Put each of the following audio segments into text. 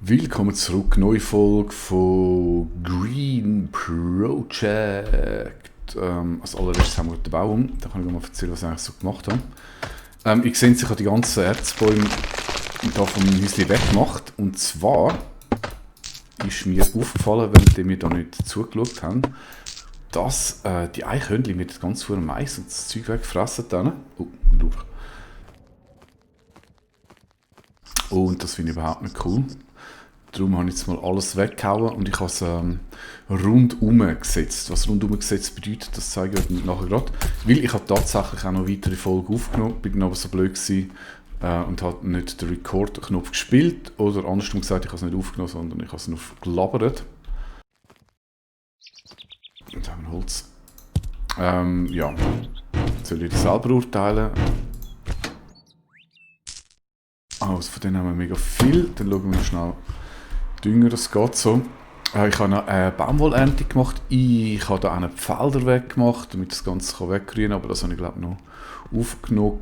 Willkommen zurück, neue Folge von Green Project. Als allererstes haben wir den Baum. Da kann ich mal erzählen, was ich eigentlich so gemacht habe. Ich sehe, ich habe die ganzen Erzbäume hier vom Häuschen weggemacht. Und zwar ist mir aufgefallen, wenn wir da nicht zugeschaut haben, dass die Eichhörnchen mit ganz viel Mais und das Zeug weggefressen haben. Und das finde ich überhaupt nicht cool. Darum habe ich jetzt mal alles weggehauen und ich habe es rundum gesetzt. Was rundum gesetzt bedeutet, das zeige ich euch nachher gerade. Weil ich habe tatsächlich auch noch weitere Folgen aufgenommen, bin aber so blöd gewesen, und habe nicht den Record-Knopf gespielt. Oder andersrum gesagt, ich habe es nicht aufgenommen, sondern ich habe es nur gelabert. Und haben wir Holz. Ja, jetzt soll ich das selber urteilen. Also von denen haben wir mega viel. Dann schauen wir schnell Dünger, das geht so. Ich habe noch eine Baumwollernte gemacht. Ich habe da auch einen Felder weggemacht, damit das Ganze weggrünen kann. Aber das habe ich glaube noch aufgenommen.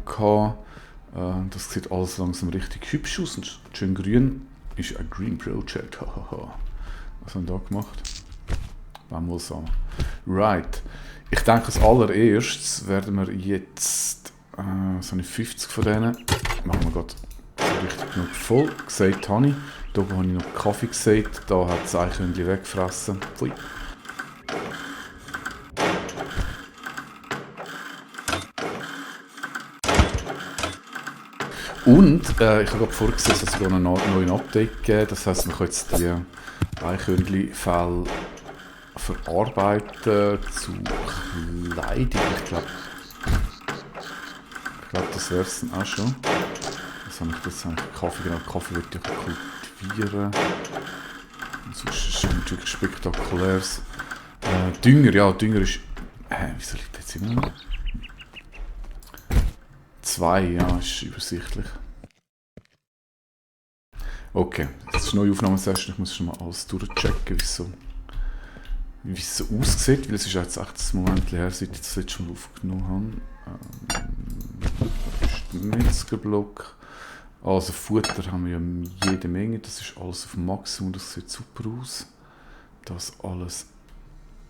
Das sieht alles langsam richtig hübsch aus und schön grün. Ist ein Green Project. Was haben wir da gemacht? Baumwollsamen. Right. Ich denke, als allererstes werden wir jetzt so eine 50 von denen. Machen wir gerade richtig genug voll. Gesagt habe ich. Hier oben habe ich noch Kaffee gesagt. Da hat das Eichhörnchen weggefressen. Pfui. Und ich habe gerade vorgesehen, dass es sogar einen neuen Update geben. Das heisst, man kann jetzt die Eichhörnchen-Fälle verarbeiten zu Kleidung. Ich glaube, das wäre es dann auch schon. Was habe ich jetzt eigentlich? Kaffee, genau. Kaffee würde ich kultivieren. Und sonst ist es natürlich spektakuläres. Dünger, ja, Dünger ist... wieso liegt das jetzt immer noch? 2, ja, ist übersichtlich. Okay, das ist eine neue Aufnahmesession. Ich muss schon mal alles durchchecken, wie es so aussieht, weil es ist jetzt echt ein Moment her, seit ich das jetzt schon aufgenommen habe. Metzgerblock. Also Futter haben wir ja jede Menge, das ist alles auf dem Maximum, das sieht super aus. Das alles...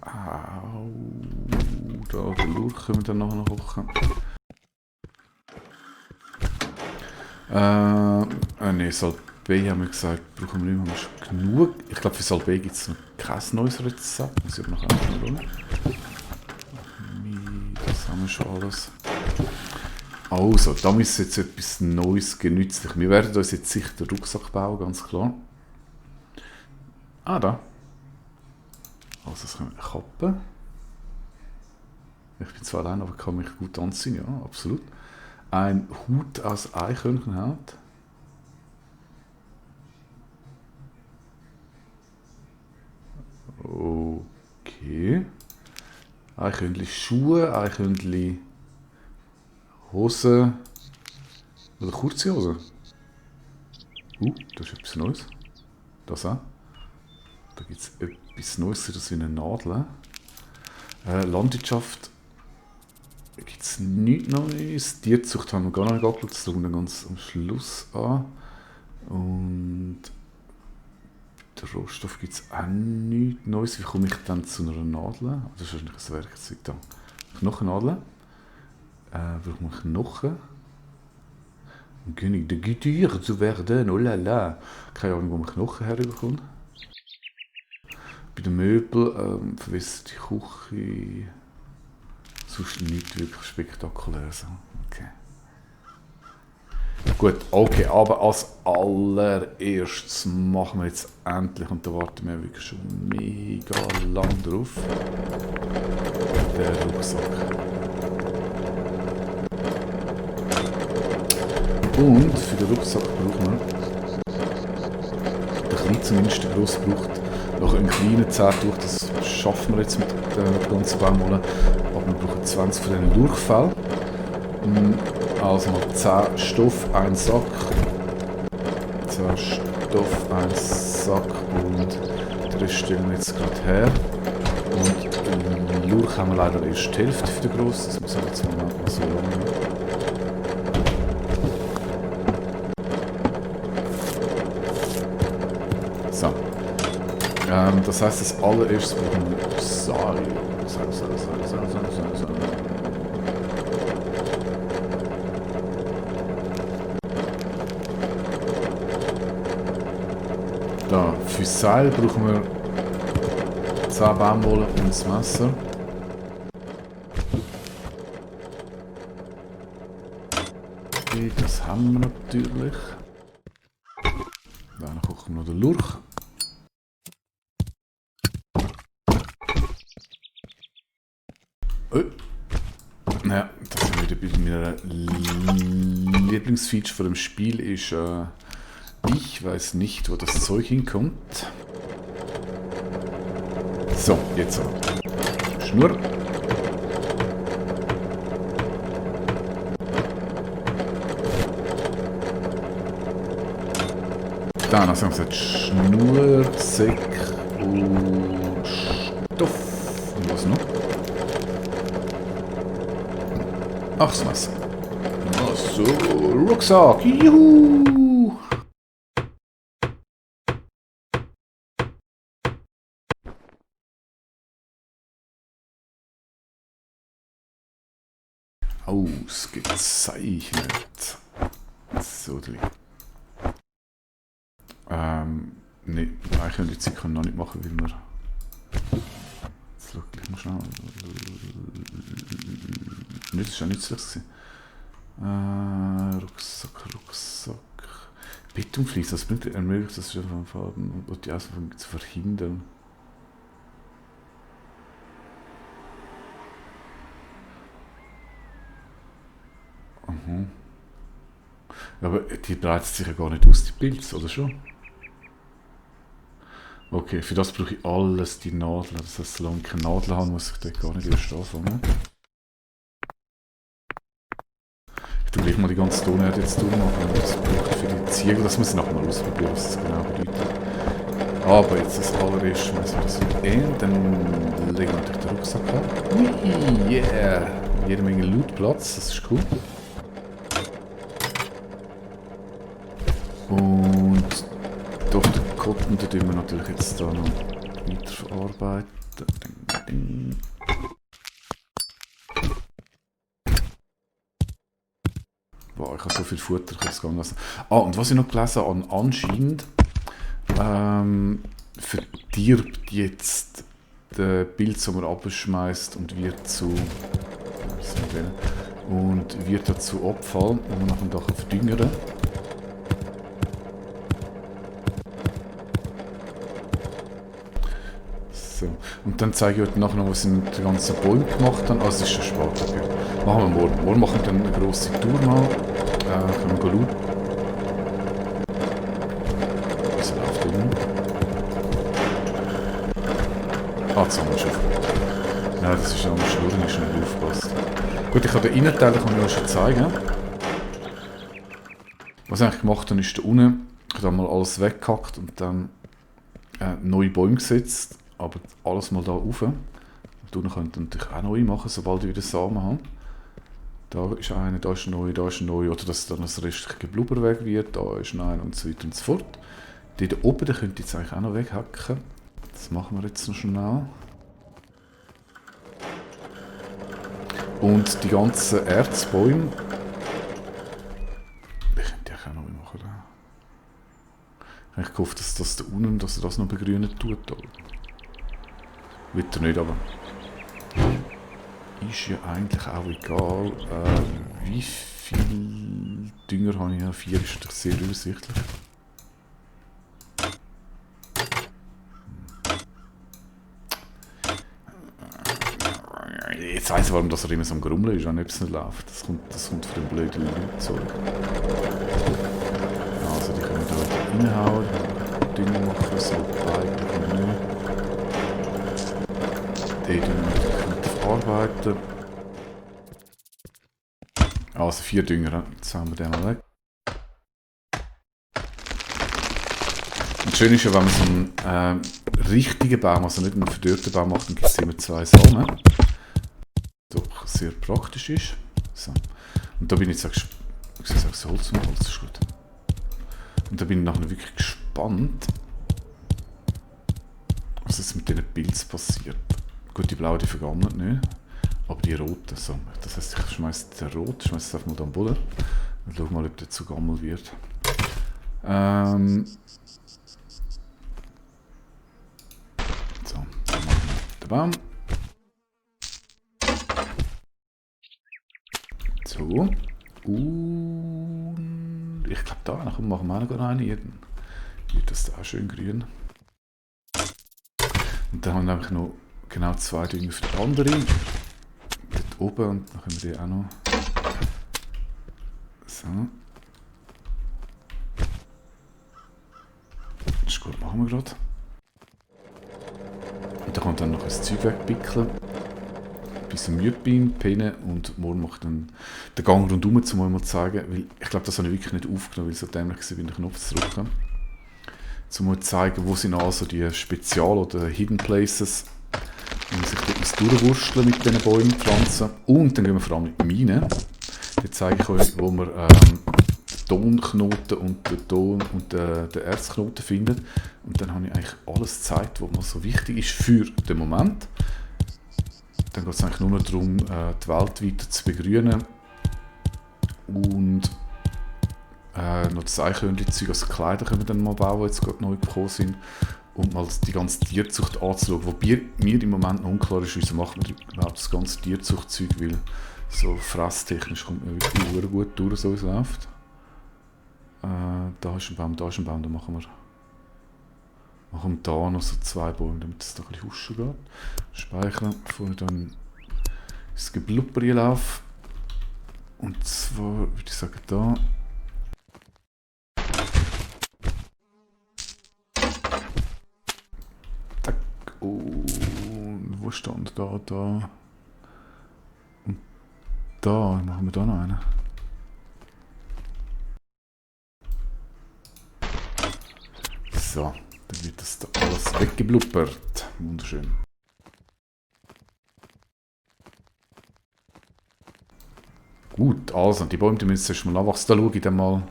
Au, da den Lurch können wir dann nachher noch kochen. Ne, Salbei haben wir gesagt, brauchen wir nicht mehr, haben wir schon genug. Ich glaube, für Salbei gibt es noch kein neues Rezept, muss ich aber noch anschauen. Das haben wir schon alles. Also, da müssen jetzt etwas Neues genützlich. Wir werden uns jetzt sicher den Rucksack bauen, ganz klar. Da. Also, das können wir kappen. Ich bin zwar allein, aber kann mich gut anziehen, ja, absolut. Ein Hut aus Eichhörnchenhaut. Okay. Eichhörnchen Schuhe, Eichhörnchen Hose oder kurze Hose. Das ist etwas Neues. Das auch. Da gibt es etwas Neues, das ist wie eine Nadel. Landwirtschaft gibt es nichts Neues. Tierzucht haben wir gar nicht angeschaut, das schauen wir ganz am Schluss an. Und bei der Rohstoff gibt es auch nichts Neues. Wie komme ich dann zu einer Nadel? Das ist wahrscheinlich ein Werkzeug da. Knochennadel. Brauchen wir Knochen? Um König der Couture zu werden, oh la la. Keine Ahnung, wo man Knochen herbekommt. Bei den Möbeln, verwässerte Küche. Sonst nicht wirklich spektakulär. Okay. Gut, okay, aber als allererstes machen wir jetzt endlich, und da warten wir wirklich schon mega lang drauf, den Rucksack. Und für den Rucksack brauchen wir, der kleine zumindest, der grosse braucht noch einen kleinen 10 durch, das schaffen wir jetzt mit der ganzen Baumwolle, aber wir brauchen 20 von diesen Lurchfällen. Also mal 10 Stoff, 1 Sack, 10 Stoff, 1 Sack und den Rest stellen wir jetzt gerade her. Und den Lurch haben wir leider erst die Hälfte für den grossen, das muss jetzt mal so lang. So. Das heisst, das allererstes brauchen wir Seil. Seil. Da, für Seil brauchen wir 10 Baumwolle und ein Messer. Okay, das haben wir natürlich. Dann kochen wir noch den Lurch. Oh. Ja, das ist wieder bei meiner Lieblingsfeature von dem Spiel ist, ich weiß nicht, wo das Zeug hinkommt. So, jetzt aber. Schnur. Dann hast du gesagt, Schnur, Säck und Stoff. Und was noch? Ach, das Messer. Ach so, Rucksack. Juhu! Ausgezeichnet. So, ne, eigentlich können die Zeit noch nicht machen, weil wir... Jetzt schau gleich mal schnell. Das ist ja nützlich. Rucksack. Betonflies, das bringt ermöglicht, das von Farben und die Auswirkungen zu verhindern. Aha. Aber die breitet sich ja gar nicht aus, die Pilze, oder schon? Okay, für das brauche ich alles die Nadeln. Das heißt, solange ich keine Nadeln habe, muss ich dort gar nicht erst anfangen. Ich tue gleich mal die ganze Tonerde jetzt durchmachen. Das braucht für die Ziegel, das muss ich nachher mal ausprobieren, was das genau bedeutet. Aber jetzt das allererste Mal, das dann legen wir natürlich den Rucksack an. Ui, yeah! Jede Menge Lootplatz, das ist cool. Und durch den Cotton tun wir natürlich jetzt da noch weiterverarbeiten. Wow, ich habe so viel Futter, ich kann es gehen lassen. Ah, und was ich noch gelesen habe, anscheinend verdirbt jetzt der Pilz, den man abschmeißt und wird zu Abfall, wo man nachher da verdüngern kann. So. Und dann zeige ich euch nachher noch, was ich mit den ganzen Bäumen gemacht habe. Also es ist schon spät. Okay. Machen wir morgen. Morgen machen wir dann eine grosse Tour mal. Können wir schauen. Was läuft denn? Ah, jetzt haben wir schon. Nein, das ist am Schnurren, ich schon nicht aufgepasst. Gut, ich kann den Innenteil euch schon zeigen. Was ich eigentlich gemacht habe, ist da unten, ich habe mal alles weggehackt und dann neue Bäume gesetzt. Aber alles mal da rauf. Und unten könnt ihr natürlich auch neu machen, sobald ihr wieder Samen habt. Da ist einer, da ist neu, da ist neu. Oder dass dann das restliche Blubber weg wird, da ist einer und so weiter und so fort. Die da oben, die könnt ihr jetzt eigentlich auch noch weghacken. Das machen wir jetzt noch schnell. Und die ganzen Erzbäume, die könnt ihr auch neu machen. Ich habe gehofft, dass das da unten, dass er das noch begrünen tut. Wird er nicht, aber ist ja eigentlich auch egal. Wie viel Dünger habe ich? 4 ist doch sehr übersichtlich. Jetzt weiss ich, warum das immer so am Grummeln ist, wenn etwas nicht läuft. Das kommt von dem blöden Zeug. Also die können da reinhauen, Dünger machen, so eigentlich nicht. Die verarbeiten. Also 4 Dünger, jetzt haben wir den mal weg. Und schön ist ja, wenn man so einen richtigen Baum, also nicht einen verdörrten Baum macht, dann gibt es immer 2 Samen. Doch sehr praktisch ist. So. Und da bin ich jetzt Holz ist gut. Und da bin ich nachher wirklich gespannt, jetzt mit diesen Pilzen passiert. Gut, die blauen, die vergammeln nicht. Aber die roten, so. Das heisst, ich schmeiße den rot, schmeiße es einfach mal da am Boden. Und schau mal, ob der zu gammel wird. So, dann machen wir den Baum. So. Und ich glaube, da machen wir auch noch einen. Wird das da auch schön grün. Und dann haben wir eigentlich noch genau 2 Dinge für die andere. Dort oben und dann können wir die auch noch. So. Das ist gut, machen wir gerade. Und da kommt dann noch ein Zeug wegpickeln. Ein bisschen Mühe beim Pinnen und morgen mache ich dann den Gang rundherum, um euch mal zu zeigen. Weil ich glaube, das habe ich wirklich nicht aufgenommen, weil es so dämlich war, den Knopf zu drücken. Um euch zu zeigen, wo sind also die Spezial- oder Hidden Places. Und sich dort durchwurschteln mit diesen Bäumen, Pflanzen. Und dann gehen wir vor allem mit Minen. Jetzt zeige ich euch, wo man den Tonknoten und den Erzknoten findet. Und dann habe ich eigentlich alles gezeigt, was mir so wichtig ist für den Moment. Dann geht es eigentlich nur noch darum, die Welt weiter zu begrünen. Und noch das Eichhörnchen-Zeug als Kleider können wir dann mal bauen, die jetzt gerade neu gekommen sind. Und mal die ganze Tierzucht anzuschauen. Wobei mir im Moment noch unklar ist, wieso macht man überhaupt das ganze Tierzuchtzeug, weil so fresstechnisch kommt man wirklich gut durch, so wie es läuft. Da ist ein Baum, da machen wir da noch so 2 Bäume, damit es da ein bisschen huschen geht. Speichern, bevor ich dann ins Geblubber laufe. Und zwar würde ich sagen da. Tack. Und wo stand da? Und da machen wir da noch einen. So, dann wird das da alles weggeblubbert. Wunderschön. Gut, also die Bäume müssen erst mal anwachsen. Da schaue ich dann mal.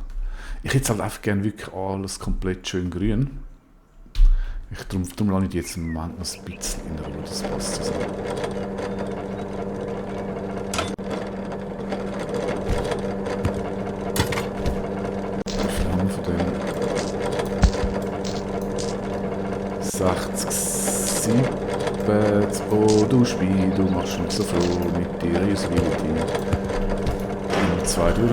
Ich hätte halt einfach gerne wirklich alles komplett schön grün. Darum lasse ich die jetzt im Moment noch ein bisschen in der Ruhe, das passt so. Wie viel haben wir von dem? 60, 70. Oh, du Spiel, du machst mich so froh mit dir Usability. Noch 2 durch.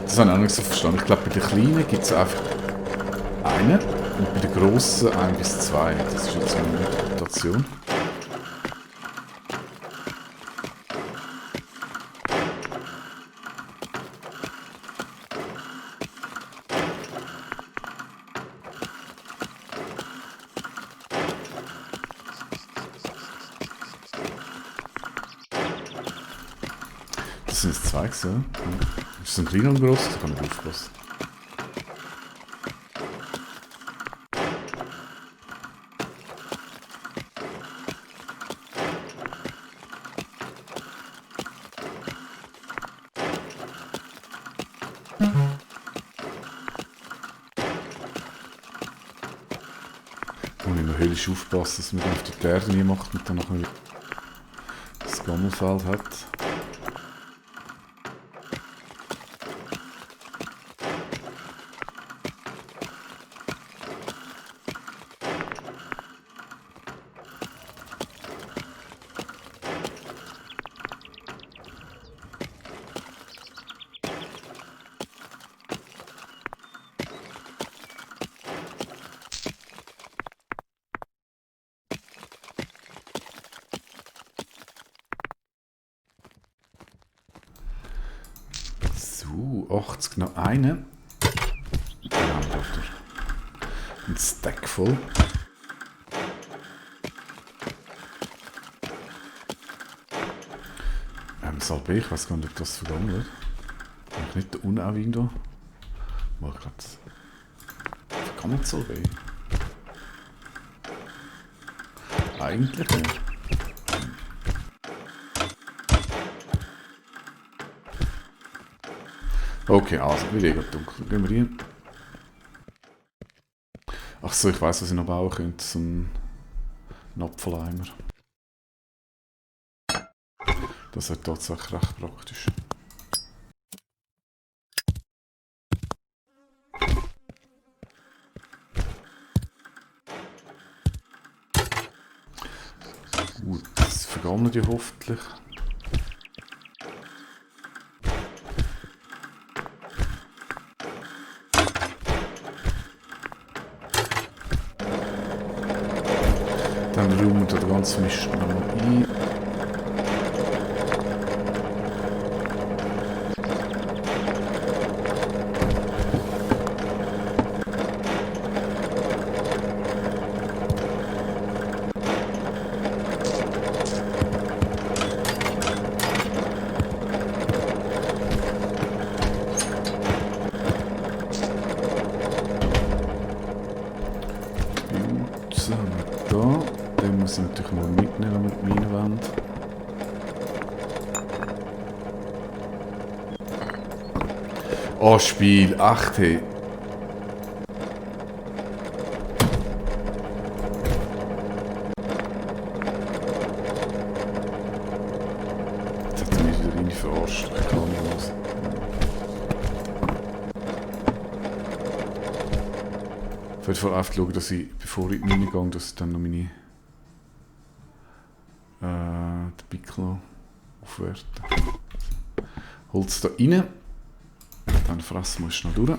Das habe ich auch nicht so verstanden. Ich glaube, bei den Kleinen gibt es einfach einen und bei den Grossen 1 bis 2. Das ist jetzt eine Interpretation. Das sind jetzt 2 gewesen. Ist es ein kleiner und ein grosser? Da kann ich aufpassen. Muss ich noch höllisch aufpassen, dass man auf die Erde nie macht und dann noch das Gammelfeld hat. So, 80 noch einen. Dann haben wir ein Stack voll. Salbe, ich weiß gar nicht, ob das vergangen wird. Eigentlich nicht der Unauwing da. Mal gerade. Kann man Salbe? Eigentlich nicht. Okay, also, wird eh gerade dunkel. Gehen wir rein. Ach so, ich weiss, was ich noch bauen könnte. So einen Apfeleimer. Das ist tatsächlich recht praktisch. Gut, das vergammelt ja hoffentlich. Dann räumen wir den ganzen Mist nochmal ein. Da. Den muss ich natürlich mal mitnehmen, wenn wir die Mine wollen. Oh, Spiel. Echt, hey. Jetzt hat er mich wieder rein verarscht. Ich kann nicht was. Auf jeden Fall einfach schauen, dass ich, bevor ich in die Mine gehe, dass ich dann noch meine den Pickel aufwerte. Holz da rein. Dann fressen wir schnell durch.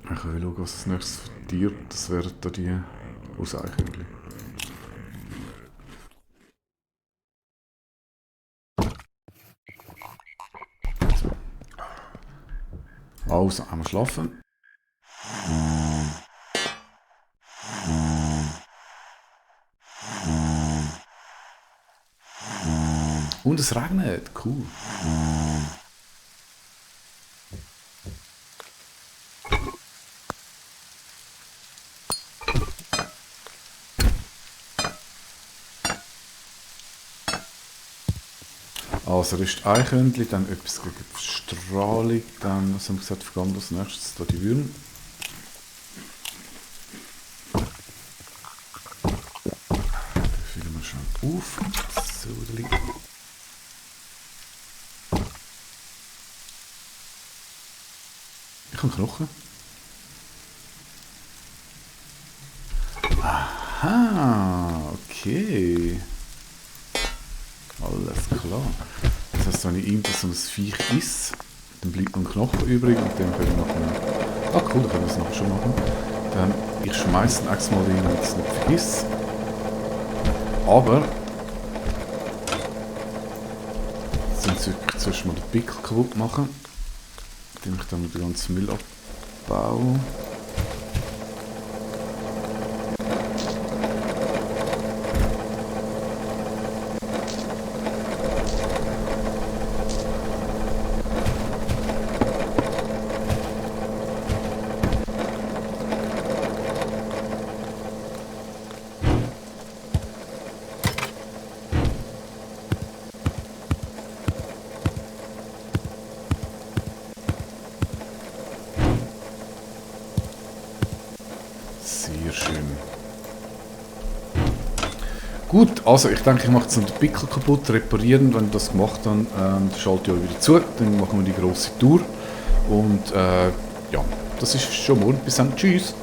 Ich will schauen, was als nächstes verdirbt. Das wären da die aus Eichhörnchen. Also, einmal schlafen. Und es regnet. Cool. Also Rest Eichhörnchen, dann etwas gegen die Strahlung, dann, was haben wir gesagt, vergangen als nächstes, da die Würm. Den füllen wir schon auf. So, da liegt. Ich habe Knochen. Aha, okay. Alles klar. Das heisst, wenn ich irgendwas so ein Viech esse, dann bleibt noch ein Knochen übrig und den können wir nachher... Ah cool, dann können wir das nachher schon machen. Dann, ich schmeiße ihn extra mal rein, damit ich es nicht vergesse. Aber... Jetzt müssen wir zuerst mal den Pickel kaputt machen. Indem ich dann den ganzen Müll abbaue. Sehr schön. Gut, also ich denke, ich mache jetzt noch den Pickel kaputt, reparieren. Wenn ich das gemacht habe, dann schalte ich euch wieder zu. Dann machen wir die grosse Tour. Und ja, das ist schon morgen. Bis dann. Tschüss.